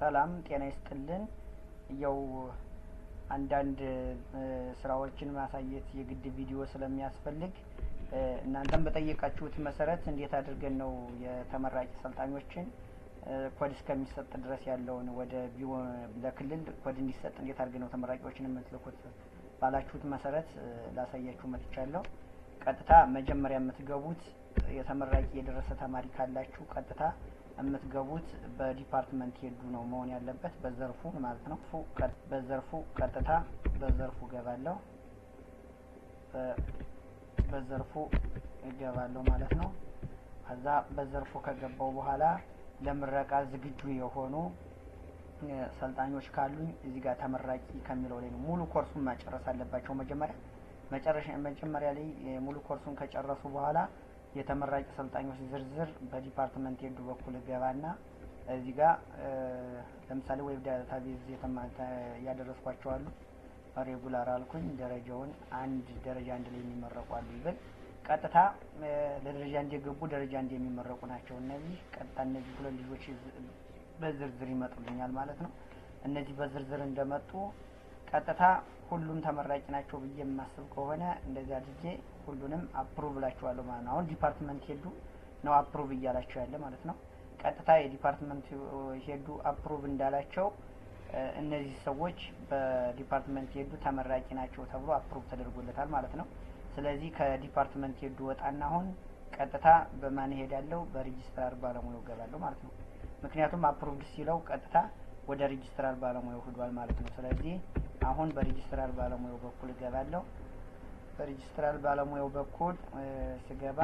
ሰላም ጤና ይስጥልን። ያው አንዳንድ ስራዎችን ማሳየት የግድ ቪዲዮ ስለሚያስፈልግ እናንተም በጠየቃችሁት መሰረት እንዴት አድርገን ነው የተመራቂ ሰልጣኞችን ኮድ እስከሚሰጥ ድረስ ያለውን ወደ ቢሮ ለክልል ኮድ እንዲሰጥ እንዴት አድርገን ነው ተመራቂዎችን የምትልኩት ባላችሁት መሰረት ላሳያችሁ መጥቻለሁ። ቀጥታ መጀመሪያ የምትገቡት የተመራቂ የደረሰ ተማሪ ካላችሁ ቀጥታ የምትገቡት በ department head ኡ ነው መሆን ያለበት፣ በዘርፉ ማለት ነው። በዘርፉ ቀጥታ በዘርፉ ገባለሁ፣ በዘርፉ እገባለሁ ማለት ነው። ከዛ በዘርፉ ከገባው በኋላ ለምረቃ ዝግጁ የሆኑ ሰልጣኞች ካሉኝ እዚህ ጋር ተመራቂ ከሚለው ላይ ነው ሙሉ ኮርሱን መጨረስ አለባቸው። መጀመሪያ መጨረሻ መጀመሪያ ላይ ሙሉ ኮርሱን ከጨረሱ በኋላ የተመራቂ ሰልጣኞች ዝርዝር በ department head ኡ በኩል ገባና እዚህ ጋር ለምሳሌ web database ያደረስኳቸው አሉ። Regular አልኩኝ። ደረጃውን አንድ ደረጃ አንድ ላይ የሚመረቁ አሉ ይበል። ቀጥታ ለደረጃ አንድ የገቡ ደረጃ አንድ የሚመረቁ ናቸው እነዚህ። ቀጥታ እነዚህ ሁለት ልጆች በዝርዝር ይመጡልኛል ማለት ነው። እነዚህ በዝርዝር እንደመጡ ቀጥታ ሁሉም ተመራቂ ናቸው ብዬ የማስብ ከሆነ እንደዚህ አድርጌ ሁሉንም approve እላቸዋለሁ ማለት ነው። አሁን department head ኡ ነው approve እያላቸው ያለ ማለት ነው። ቀጥታ የ department head ኡ approve እንዳላቸው እነዚህ ሰዎች በ department head ኡ ተመራቂ ናቸው ተብሎ approve ተደርጎለታል ማለት ነው። ስለዚህ ከ department head ኡ ወጣና አሁን ቀጥታ በማን እሄዳለሁ? በሬጅስትራር ባለሙያው እገባለሁ ማለት ነው። ምክንያቱም approved ሲለው ቀጥታ ወደ ሬጅስትራር ባለሙያው ሂዷል ማለት ነው። ስለዚህ አሁን በሬጅስትራር ባለሙያው በኩል እገባለሁ። በሬጅስትራር ባለሙያው በኩል ስገባ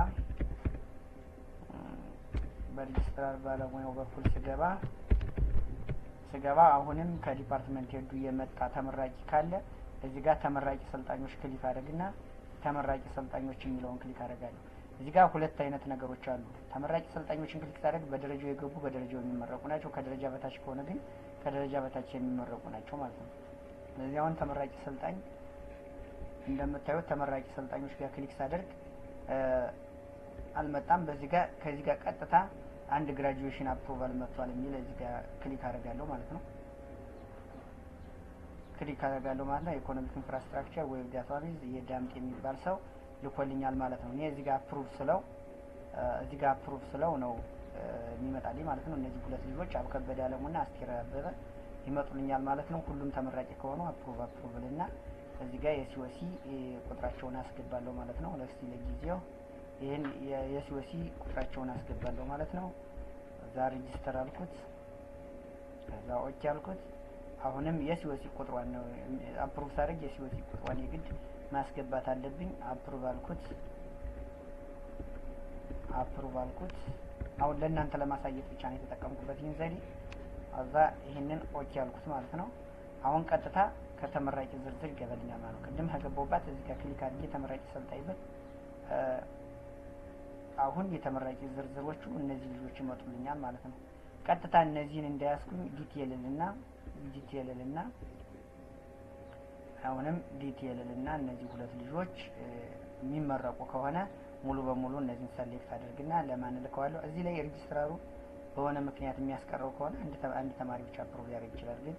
በሬጅስትራር ባለሙያው በኩል ስገባ አሁንም ከ department head ኡ የመጣ ተመራቂ ካለ እዚህ ጋር ተመራቂ ሰልጣኞች click አደርግና ተመራቂ ሰልጣኞች የሚለውን click አደርጋለሁ። እዚህ ጋር ሁለት አይነት ነገሮች አሉ። ተመራቂ ሰልጣኞችን click ሳደርግ በደረጃው የገቡ በደረጃው የሚመረቁ ናቸው። ከደረጃ በታች ከሆነ ግን ከደረጃ በታች የሚመረቁ ናቸው ማለት ነው። ስለዚህ አሁን ተመራቂ ሰልጣኝ እንደምታዩት ተመራቂ ሰልጣኞች ጋር click ሳደርግ አልመጣም። በዚህ ጋር ከዚህ ጋር ቀጥታ አንድ graduation approval መጥቷል የሚል እዚህ ጋር click አደርጋለሁ ማለት ነው። Click አደርጋለሁ ማለት ነው። Economic infrastructure web database የዳምጥ የሚባል ሰው ልኮልኛል ማለት ነው። እኔ እዚህ ጋር approve ስለው ነው የሚመጣልኝ ማለት ነው። እነዚህ ሁለት ልጆች አብከበደ አለሙና አስቴር አበበ ይመጡልኛል ማለት ነው። ሁሉም ተመራቂ ከሆኑ approve approve ልና እዚህ ጋር የ COC ቁጥራቸውን አስገባለሁ ማለት ነው። ለስቲ ለጊዜው ይህን የ COC ቁጥራቸውን አስገባለሁ ማለት ነው። እዛ register አልኩት፣ ከዛ okay አልኩት። አሁንም የ COC ቁጥሯን ነው approve ሳደርግ የ COC ቁጥሯን የግድ ማስገባት አለብኝ። Approve አልኩት፣ approve አልኩት። አሁን ለእናንተ ለማሳየት ብቻ ነው የተጠቀምኩበት ይህን ዘዴ። እዛ ይህንን okay አልኩት ማለት ነው። አሁን ቀጥታ ከተመራቂ ዝርዝር ይገባልኛል ማለት ነው። ቅድም ከገባሁባት እዚህ ጋር click አድርጌ ተመራቂ ሰልጣኝ ብል አሁን የተመራቂ ዝርዝሮቹ እነዚህ ልጆች ይመጡልኛል ማለት ነው። ቀጥታ እነዚህን እንዳያስኩኝ detail ልና አሁንም detail ልና እነዚህ ሁለት ልጆች የሚመረቁ ከሆነ ሙሉ በሙሉ እነዚህን select አድርግና ለማን እልከዋለሁ? እዚህ ላይ ሬጅስትራሩ በሆነ ምክንያት የሚያስቀረው ከሆነ አንድ ተማሪ ብቻ approve ሊያደርግ ይችላል። ግን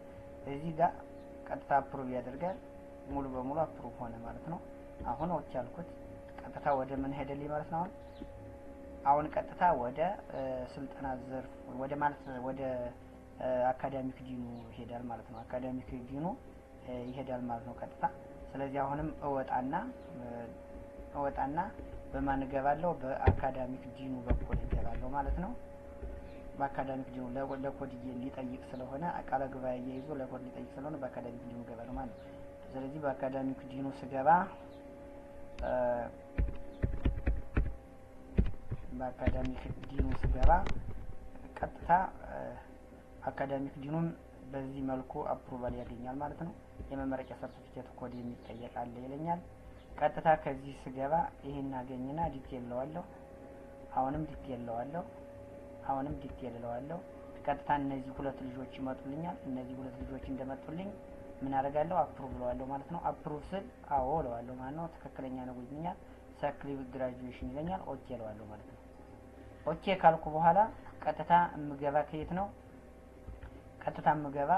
እዚህ ጋር ቀጥታ approve ያደርጋል። ሙሉ በሙሉ approve ሆነ ማለት ነው። አሁን okay አልኩት። ቀጥታ ወደ ምን ሄደልኝ ማለት ነው? አሁን ቀጥታ ወደ ስልጠና ዘርፍ ወደ ማለት ወደ academic dean ኡ ይሄዳል ማለት ነው። Academic dean ኡ ይሄዳል ማለት ነው ቀጥታ። ስለዚህ አሁንም እወጣና በማን እገባለሁ? በ academic dean ኡ በኩል እገባለሁ ማለት ነው። በ academic dean ኡ ለኮድ ሊጠይቅ ስለሆነ ቃለ ጉባኤ ይዞ ለኮድ ሊጠይቅ ስለሆነ በ academic dean ኡ እገባለሁ ማለት ነው። ስለዚህ በ academic dean ኡ ስገባ በ academic dean ኡ ስገባ ቀጥታ academic dean ኡም በዚህ መልኩ approval ያገኛል ማለት ነው። የመመረቂያ ሰርቲፊኬት ኮድ የሚጠየቅ አለ ይለኛል። ቀጥታ ከዚህ ስገባ ይሄን አገኝና detail እለዋለሁ። አሁንም detail እለዋለሁ። አሁንም detail እለዋለሁ። ቀጥታ እነዚህ ሁለት ልጆች ይመጡልኛል። እነዚህ ሁለት ልጆች እንደመጡልኝ ምን አደርጋለሁ? Approve እለዋለሁ ማለት ነው። Approve ስል አዎ እለዋለሁ ማለት ነው። ትክክለኛ ነው ይለኛል። Successful graduation ይለኛል። Okay እለዋለሁ ማለት ነው። Okay ካልኩ በኋላ ቀጥታ የምገባ ከየት ነው? ቀጥታ ቀጥታ ምገባ